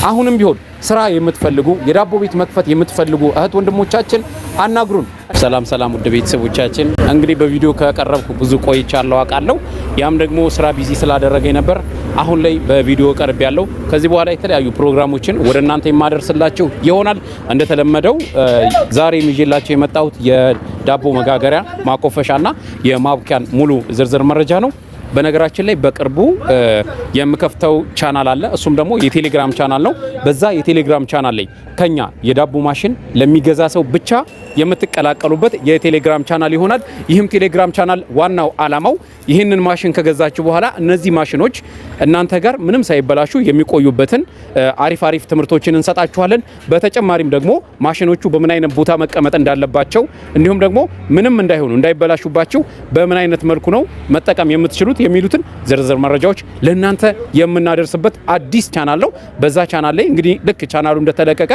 አሁንም ቢሆን ስራ የምትፈልጉ፣ የዳቦ ቤት መክፈት የምትፈልጉ እህት ወንድሞቻችን አናግሩን። ሰላም ሰላም፣ ውድ ቤተሰቦቻችን፣ እንግዲህ በቪዲዮ ከቀረብኩ ብዙ ቆይቻለሁ አውቃለሁ። ያም ደግሞ ስራ busy ስላደረገኝ ነበር። አሁን ላይ በቪዲዮ ቀርቤያለሁ። ከዚህ በኋላ የተለያዩ ፕሮግራሞችን ወደ እናንተ የማደርስላችሁ ይሆናል። እንደተለመደው ዛሬ ይዤላችሁ የመጣሁት የዳቦ መጋገሪያ ማኮፈሻና የማቡኪያን ሙሉ ዝርዝር መረጃ ነው። በነገራችን ላይ በቅርቡ የምከፍተው ቻናል አለ። እሱም ደግሞ የቴሌግራም ቻናል ነው። በዛ የቴሌግራም ቻናል ላይ ከኛ የዳቦ ማሽን ለሚገዛ ሰው ብቻ የምትቀላቀሉበት የቴሌግራም ቻናል ይሆናል። ይህም ቴሌግራም ቻናል ዋናው ዓላማው ይህንን ማሽን ከገዛችሁ በኋላ እነዚህ ማሽኖች እናንተ ጋር ምንም ሳይበላሹ የሚቆዩበትን አሪፍ አሪፍ ትምህርቶችን እንሰጣችኋለን። በተጨማሪም ደግሞ ማሽኖቹ በምን አይነት ቦታ መቀመጥ እንዳለባቸው፣ እንዲሁም ደግሞ ምንም እንዳይሆኑ፣ እንዳይበላሹባችሁ በምን አይነት መልኩ ነው መጠቀም የምትችሉት የሚሉትን ዝርዝር መረጃዎች ለእናንተ የምናደርስበት አዲስ ቻናል ነው። በዛ ቻናል ላይ እንግዲህ ልክ ቻናሉ እንደተለቀቀ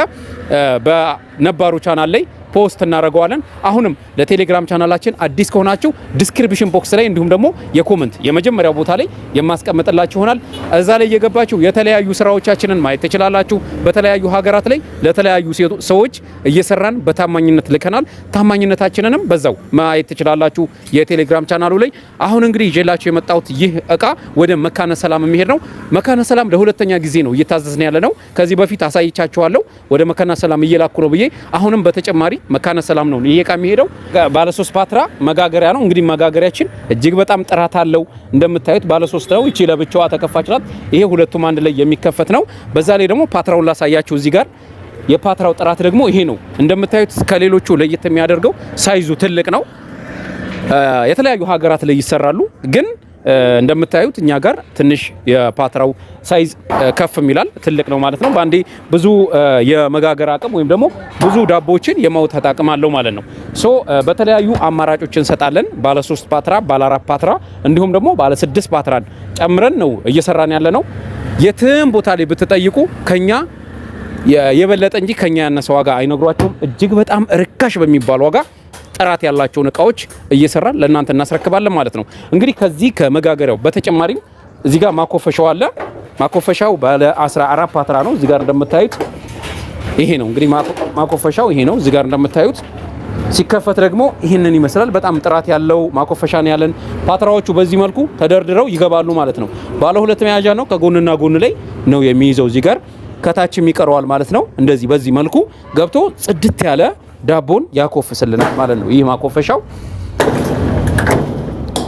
በነባሩ ቻናል ላይ post እናደርገዋለን። አሁንም ለቴሌግራም ቻናላችን አዲስ ከሆናችሁ description box ላይ እንዲሁም ደግሞ የ comment የመጀመሪያው ቦታ ላይ የማስቀምጥላችሁ ይሆናል። እዛ ላይ እየገባችሁ የተለያዩ ስራዎቻችንን ማየት ትችላላችሁ። በተለያዩ ሀገራት ላይ ለተለያዩ ሰዎች እየሰራን በታማኝነት ልከናል። ታማኝነታችንንም በዛው ማየት ትችላላችሁ የቴሌግራም ቻናሉ ላይ። አሁን እንግዲህ ይዤላችሁ የመጣሁት ይህ እቃ ወደ መካነ ሰላም የሚሄድ ነው። መካነ ሰላም ለሁለተኛ ጊዜ ነው እየታዘዝን ያለ ነው። ከዚህ በፊት አሳይቻችኋለሁ። ወደ መካነ ሰላም እየላኩ ነው ብዬ፣ አሁንም በተጨማሪ መካነ ሰላም ነው ይሄ እቃ የሚሄደው። ባለ ሶስት ፓትራ መጋገሪያ ነው። እንግዲህ መጋገሪያችን እጅግ በጣም ጥራት አለው። እንደምታዩት ባለ ሶስት ነው። ይቺ ለብቻዋ ተከፋች ናት። ይሄ ሁለቱም አንድ ላይ የሚከፈት ነው። በዛ ላይ ደግሞ ፓትራውን ላሳያችሁ እዚህ ጋር። የፓትራው ጥራት ደግሞ ይሄ ነው። እንደምታዩት ከሌሎቹ ለየት የሚያደርገው size ኡ ትልቅ ነው። የተለያዩ ሀገራት ላይ ይሰራሉ፣ ግን እንደምታዩት እኛ ጋር ትንሽ የፓትራው size ከፍ ይላል፣ ትልቅ ነው ማለት ነው። በአንዴ ብዙ የመጋገር አቅም ወይም ደግሞ ብዙ ዳቦዎችን የማውጣት አቅም አለው ማለት ነው። So በተለያዩ አማራጮች እንሰጣለን። ባለ 3 ፓትራ፣ ባለ 4 ፓትራ እንዲሁም ደግሞ ባለ 6 ፓትራን ጨምረን ነው እየሰራን ያለ ነው። የትም ቦታ ላይ ብትጠይቁ ከኛ የበለጠ እንጂ ከኛ ያነሰ ዋጋ አይነግሯቸውም። እጅግ በጣም ርካሽ በሚባል ዋጋ ጥራት ያላቸውን እቃዎች እየሰራን ለእናንተ እናስረክባለን ማለት ነው። እንግዲህ ከዚህ ከመጋገሪያው በተጨማሪም እዚህ ጋር ማኮፈሻው አለ። ማኮፈሻው ባለ 14 ፓትራ ነው። እዚህ ጋር እንደምታዩት ይሄ ነው። እንግዲህ ማኮፈሻው ይሄ ነው። እዚህ ጋር እንደምታዩት ሲከፈት ደግሞ ይህንን ይመስላል። በጣም ጥራት ያለው ማኮፈሻ ነው ያለን። ፓትራዎቹ በዚህ መልኩ ተደርድረው ይገባሉ ማለት ነው። ባለ ሁለት መያዣ ነው። ከጎንና ጎን ላይ ነው የሚይዘው። እዚህ ጋር ከታችም ይቀረዋል ማለት ነው። እንደዚህ በዚህ መልኩ ገብቶ ጽድት ያለ ዳቦን ያኮፍስልናል ማለት ነው። ይህ ማኮፈሻው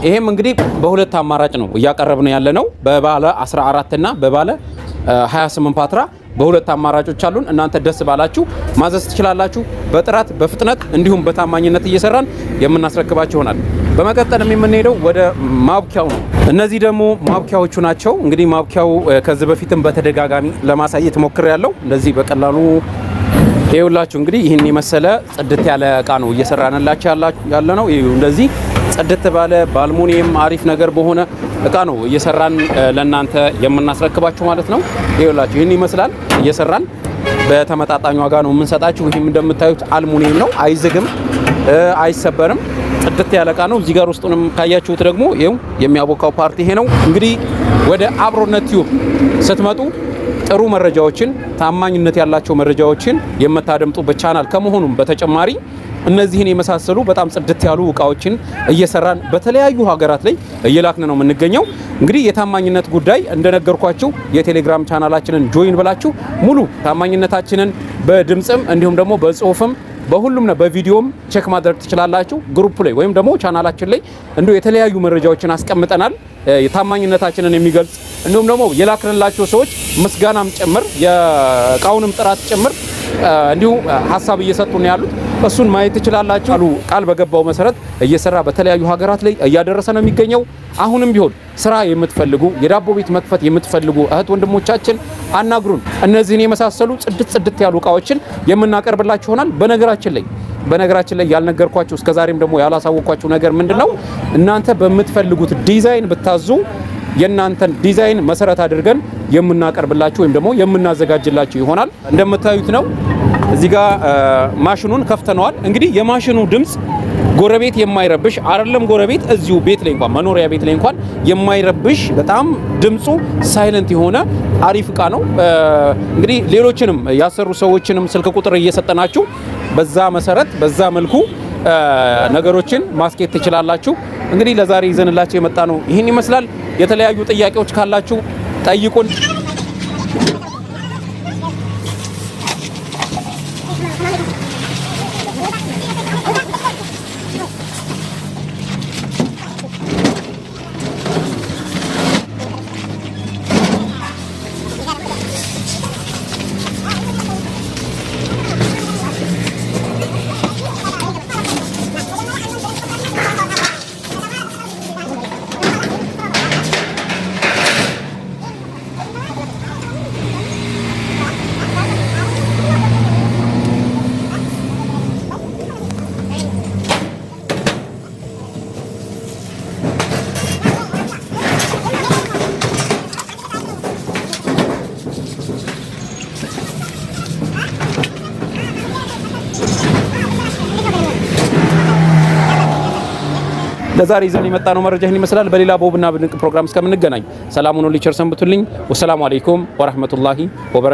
ይሄም እንግዲህ በሁለት አማራጭ ነው እያቀረብን ያለ ነው። በባለ 14 እና በባለ 28 ፓትራ በሁለት አማራጮች አሉን። እናንተ ደስ ባላችሁ ማዘዝ ትችላላችሁ። በጥራት፣ በፍጥነት እንዲሁም በታማኝነት እየሰራን የምናስረክባችሁ ይሆናል። በመቀጠልም የምንሄደው ወደ ማቡኪያው ነው። እነዚህ ደግሞ ማቡኪያዎቹ ናቸው። እንግዲህ ማቡኪያው ከዚህ በፊትም በተደጋጋሚ ለማሳየት ሞክሬያለሁ። እንደዚህ በቀላሉ ይኸውላችሁ እንግዲህ ይህን የመሰለ ጽድት ያለ እቃ ነው እየሰራንላችሁ ያለ ነው። ይኸው እንደዚህ ጽድት ባለ በአልሙኒየም አሪፍ ነገር በሆነ እቃ ነው እየሰራን ለእናንተ የምናስረክባችሁ ማለት ነው። ይኸውላችሁ ይህን ይመስላል፣ እየሰራን በተመጣጣኝ ዋጋ ነው የምንሰጣችሁ። ይህም እንደምታዩት አልሙኒየም ነው፣ አይዝግም፣ አይሰበርም። ጽድት ያለ እቃ ነው። እዚህ ጋር ውስጡንም ካያችሁት ደግሞ ይኸው የሚያቦካው part ይሄ ነው። እንግዲህ ወደ አብሮነት ቲዩብ ስትመጡ ጥሩ መረጃዎችን፣ ታማኝነት ያላቸው መረጃዎችን የምታደምጡበት ቻናል ከመሆኑም በተጨማሪ እነዚህን የመሳሰሉ በጣም ጽድት ያሉ እቃዎችን እየሰራን በተለያዩ ሀገራት ላይ እየላክን ነው የምንገኘው። እንግዲህ የታማኝነት ጉዳይ እንደነገርኳችሁ የቴሌግራም ቻናላችንን join ብላችሁ ሙሉ ታማኝነታችንን በድምፅም እንዲሁም ደግሞ በጽሁፍም በሁሉም ነው፣ በቪዲዮም check ማድረግ ትችላላችሁ። Group ላይ ወይም ደግሞ ቻናላችን ላይ እንዲሁ የተለያዩ መረጃዎችን አስቀምጠናል። የታማኝነታችንን የሚገልጽ እንዲሁም ደግሞ የላክንላቸው ሰዎች ምስጋናም ጭምር፣ የእቃውንም ጥራት ጭምር እንዲሁ ሀሳብ እየሰጡ ነው ያሉት። እሱን ማየት ትችላላችሁ። አሉ ቃል በገባው መሰረት እየሰራ በተለያዩ ሀገራት ላይ እያደረሰ ነው የሚገኘው። አሁንም ቢሆን ስራ የምትፈልጉ፣ የዳቦ ቤት መክፈት የምትፈልጉ እህት ወንድሞቻችን አናግሩን። እነዚህን የመሳሰሉ ጽድት ጽድት ያሉ እቃዎችን የምናቀርብላችሁ ይሆናል። በነገራችን ላይ ያልነገርኳችሁ፣ እስከዛሬም ደግሞ ያላሳወቅኳችሁ ነገር ምንድነው? እናንተ በምትፈልጉት ዲዛይን ብታዙ የእናንተን ዲዛይን መሰረት አድርገን የምናቀርብላችሁ ወይም ደግሞ የምናዘጋጅላችሁ ይሆናል። እንደምታዩት ነው። እዚህ ጋር ማሽኑን ከፍተነዋል። እንግዲህ የማሽኑ ድምፅ ጎረቤት የማይረብሽ አይደለም፣ ጎረቤት እዚሁ ቤት ላይ እንኳን መኖሪያ ቤት ላይ እንኳን የማይረብሽ በጣም ድምፁ silent የሆነ አሪፍ እቃ ነው። እንግዲህ ሌሎችንም ያሰሩ ሰዎችንም ስልክ ቁጥር እየሰጠናችሁ በዛ መሰረት በዛ መልኩ ነገሮችን ማስኬድ ትችላላችሁ። እንግዲህ ለዛሬ ይዘንላችሁ የመጣ ነው ይህን ይመስላል። የተለያዩ ጥያቄዎች ካላችሁ ጠይቁን። ለዛሬ ይዘን የመጣነው መረጃ ይህን ይመስላል። በሌላ በውብና በድንቅ ፕሮግራም እስከምንገናኝ ሰላም ሁኑልኝ፣ ቸር ሰንብቱልኝ። ወሰላሙ አለይኩም ወራህመቱላሂ ወበረካቱ።